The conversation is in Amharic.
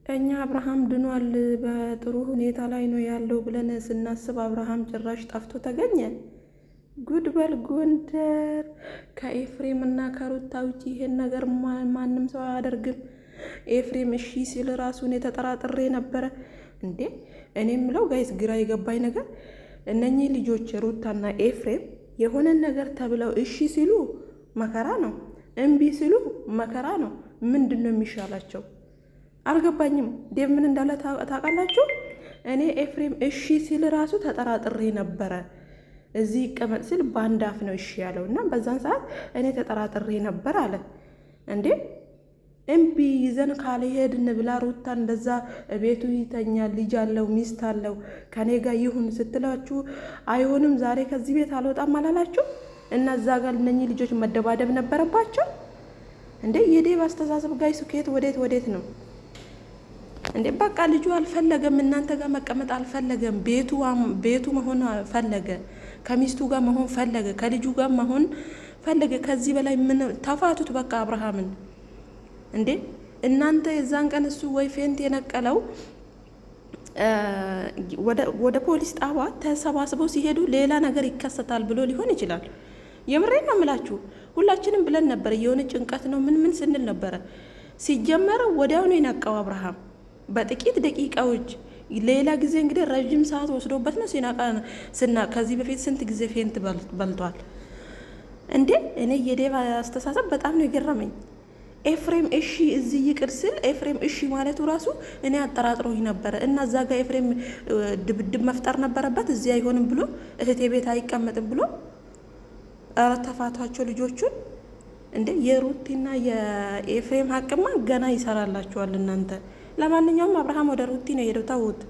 እኛ አብርሃም ድኗል፣ በጥሩ ሁኔታ ላይ ነው ያለው ብለን ስናስብ አብርሃም ጭራሽ ጠፍቶ ተገኘ። ጉድ በል ጎንደር። ከኤፍሬም እና ከሩታ ውጪ ይሄን ነገር ማንም ሰው አያደርግም። ኤፍሬም እሺ ሲል ራሱን የተጠራጥሬ ነበረ። እንዴ እኔ የምለው guys፣ ግራ የገባኝ ነገር እነኚህ ልጆች ሩታና ኤፍሬም የሆነን ነገር ተብለው እሺ ሲሉ መከራ ነው፣ እምቢ ሲሉ መከራ ነው። ምንድን ነው የሚሻላቸው? አልገባኝም። ዴቭ ምን እንዳለ ታውቃላችሁ? እኔ ኤፍሬም እሺ ሲል ራሱ ተጠራጥሬ ነበረ። እዚህ ይቀመጥ ሲል በአንድ አፍ ነው እሺ ያለው እና በዛን ሰዓት እኔ ተጠራጥሬ ነበር አለ። እንዴ እምቢ ይዘን ካልሄድን ብላ ሩታ እንደዛ ቤቱ ይተኛል፣ ልጅ አለው፣ ሚስት አለው፣ ከኔ ጋር ይሁን ስትላችሁ አይሆንም፣ ዛሬ ከዚህ ቤት አልወጣም አላላችሁ? እና እዛ ጋር እነኚህ ልጆች መደባደብ ነበረባቸው እንዴ? የዴቭ አስተሳሰብ guys ከየት ወዴት ወዴት ነው እንዴ? በቃ ልጁ አልፈለገም፣ እናንተ ጋር መቀመጥ አልፈለገም። ቤቱ መሆን ፈለገ፣ ከሚስቱ ጋር መሆን ፈለገ፣ ከልጁ ጋር መሆን ፈለገ። ከዚህ በላይ ምን ተፋቱት? በቃ አብርሃምን እንዴ እናንተ የዛን ቀን እሱ ወይ faint የነቀለው ወደ ፖሊስ ጣቢያ ተሰባስበው ሲሄዱ ሌላ ነገር ይከሰታል ብሎ ሊሆን ይችላል። የምሬን ነው የምላችሁ። ሁላችንም ብለን ነበር፣ የሆነ ጭንቀት ነው ምን ምን ስንል ነበረ። ሲጀመረ ወዲያውኑ የነቀው አብርሃም በጥቂት ደቂቃዎች። ሌላ ጊዜ እንግዲህ ረዥም ሰዓት ወስዶበት ነው ሲናቃ ስና ከዚህ በፊት ስንት ጊዜ faint በልቷል እንዴ! እኔ የዴቭ አስተሳሰብ በጣም ነው የገረመኝ። ኤፍሬም እሺ እዚህ ይቅር ስል ኤፍሬም እሺ ማለቱ ራሱ እኔ አጠራጥሮኝ ነበረ። እና እዛ ጋር ኤፍሬም ድብድብ መፍጠር ነበረበት። እዚህ አይሆንም ብሎ እህቴ ቤት አይቀመጥም ብሎ ኧረ ተፋቷቸው ልጆቹን። እንዴ የሩቲና የኤፍሬም ሀቅማ ገና ይሰራላችኋል እናንተ። ለማንኛውም አብርሃም ወደ ሩቲ ነው የሄደው። ተዉት።